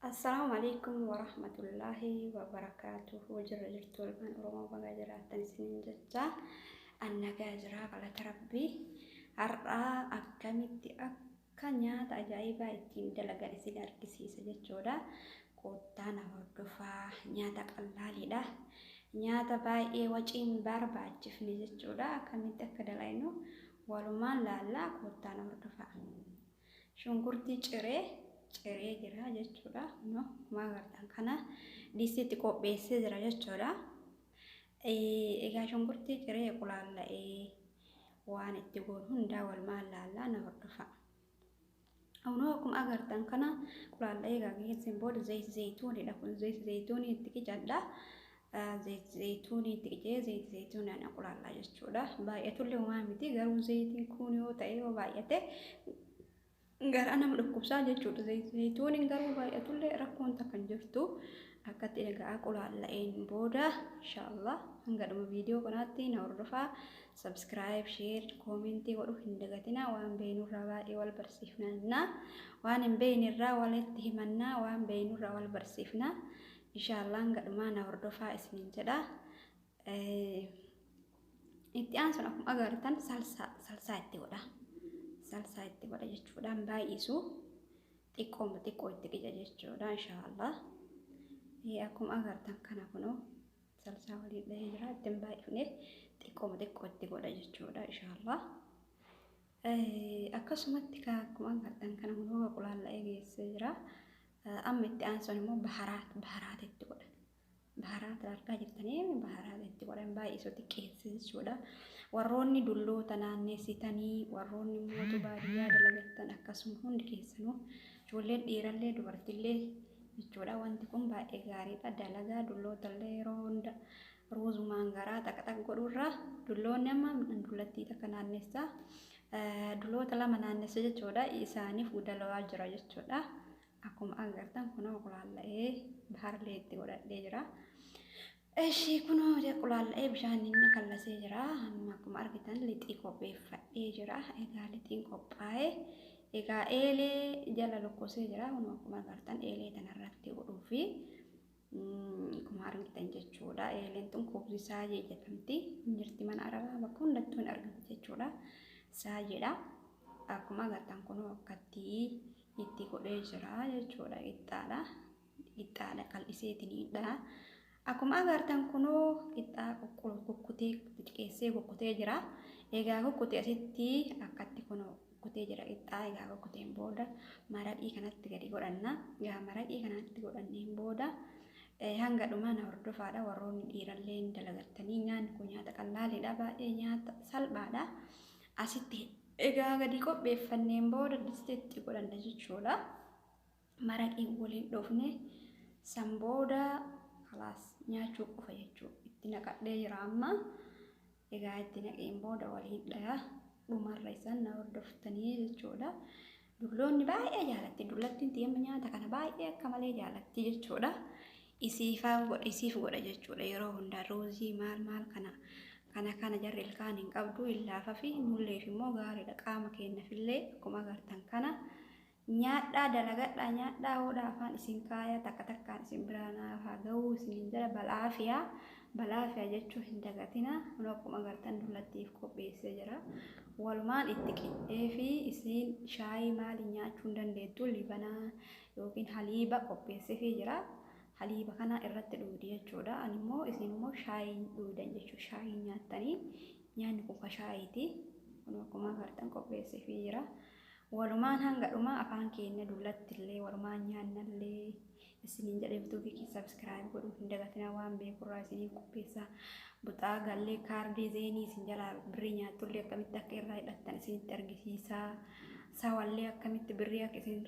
Assalaamu alaikum warahmatullaahi wabarakaatuhu. Jirra jirtu ilmaan Oromoo, baga jiraattan isiniin jecha. An nagaa jira, galata Rabbii. Har'aa akkamitti akka nyaata ajaa'ibaa ittiin dalagan isin argisiisa jechuudha. Koottaa na hordofaa, nyaata qallaaliidha. Nyaata baay'ee waciin barbaachifne jechuudha. Akkamitti akka dalagnu walumaan laallaa, koottaa na hordofaa. Shunkurtii ciree ciree jira jechuudha. Kunoo akkuma agartan kana distiitti qopheessee jira jechuudha. Egaa shunkurtii ciree qulaalla'ee waan itti goonu hundaa walumaan laallaa, na hordofaa. Kunoo akkuma agartan kana qulaalla'ee egaa geesseen booda zayit zayituunidha. Kun zayit zayituunii itti qicadha. Zayit zayituunii itti qicee zayit zayituunii qulaallaa jechuudha. Baay'atullee homaa miti, garuu zayitiin kun yoo ta'e, yoo baay'ate garaa nama dhukkubsaa jechuudha. Zayituuniin garuu baay'atullee rakkoon takka hin jirtu. Akkatti egaa qulaalla'een booda, inshaallah hanga dhuma viidiyoo kanaatti na hordofaa. Subscribe, share, comment godhuu hin dagatinaa. Waan beeknurraa baay'ee wal barsiifnaa. Waan hin beeknerraa walitti himannaa. Waan beeknurraa wal barsiifnaa. Inshaallah hanga dhumaa na hordofaa isiniin jedha. Itti aansuun akkuma agartan salsaa itti godha. Salsaa itti godha jechuudhaan baay'isu, xiqqooma xiqqoo itti qica jechuudha, inshaallah. Akkuma agartan kana kunoo salsaa waliin dhahee jira, ittiin baay'ifne, xiqqooma xiqqoo itti godha jechuudha, inshaallah. Akkasumatti akkuma agartan kana kunoo qulaalla'ee geessee jira. Amma itti aansuun immoo baharaat itti godha. Baharaata argaa jirtanii, baharaata itti godhan, baay'isuu xiqqeesse jechuudha. Warroonni dulloota naannessitanii, warroonni mootu baadiyyaa dalagattan, akkasuma hundi keessanuu, ijoolleen dhiirallee dubartillee jechuudha. Wanti kun baay'ee gaariidha. Dalagaa dullootallee yeroo hunda ruuzumaan garaa xaqxaq godhurraa, dulloonni amma dullattii takka naannessaa, dulloota lama naannessa jechuudha. Isaaniif dalagaa jira jechuudha. Akkuma agartan kunoo qulaalla'ee baharlee itti godhadhee jira. Ishii kunoo qulaalla'ee bishaan inni kallasee jira. Amma akkuma argitan lixii qopheeffadhee jira. Egaa lixiin qophaa'ee egaa eelee jala lokkosee jira. Kunoo akkuma agartan eelee tanarratti godhuufi akkuma argitan jechuudha. Eeleen tun kubzi saajee jedhamti. Jirti mana Arabaa bakka hundattuu hin argamti jechuudha. Saajeedha. Akkuma agartan kunoo akkatti itti godhee jira jechuudha. Qixxaadha. Qixxaadha qal'iseetiniidha. Akkuma agartan kunoo qixxaa kukkutee xixiqqeessee kukkutee jira. Egaa kukkutee asitti akkatti kunoo kukkutee jira qixxaa. Egaa kukkuteen booda maraqii kanatti gadi godhanna. Egaa maraqii kanatti godhanneen booda hanga dhumaa na hordofaadha. Warroonni dhiirallee dalagattanii, nyaanni kun nyaata qallaaliidha. Baay'ee nyaata salphaadha. Asitti egaa gadi qopheeffanneen booda distiitti godhanna jechuudha. Maraqii waliin dhoofne san booda kalaas nyaachuu qofa jechuudha. Itti naqadhee jira amma. Egaa itti naqeen booda waliin dhaya, dhumarra isaan na hordoftanii jechuudha. Dulloonni baay'ee jaalatti. Dullattiin tiyya nyaata kana baay'ee akka malee jaalatti jechuudha. Isiifaa godha, isiif godha jechuudha, yeroo hundaa ruuzii maal maal kana kana kana jarri ilkaan hin qabdu, illaafa fi nulleef immoo gaariidha, qaama keenyafillee. Akkuma agartan kana nyaadhaa, dalagadhaa, nyaadhaa, hodhaa, afaan isin kaaya, takka takkaan isin biraa naaf haa ga'uu isiniin jala. Balaafiyaa balaafiyaa jechuu hin dagatina. Kun akkuma agartan dullattiif qopheessee jira. Walumaan itti qixxee fi isin shaayii maaliin nyaachuu hin dandeettu, libanaa yookiin haliiba qopheessee jira. Haliiba kana irratti dhugdi jechuudha. Ani immoo, isin immoo shaayii dhugdan jechuudha. Shaayii nyaattanii, nyaanni kun ka shaayiiti. Kun akkuma agartan qopheessee jira. Walumaan hanga dhumaa afaan keenya dullatti illee walumaan nyaannallee isiniin jedhee. Yuutuubii subscribe godhuu hin dagatinaa. Waan beekurraa isiniif qopheessaa. Buxaa gallee kaardii zeenii isin jalaa birrii nyaattullee akkamitti akka irraa hidhattan isinitti argisiisaa. Sawallee akkamitti birrii akka isin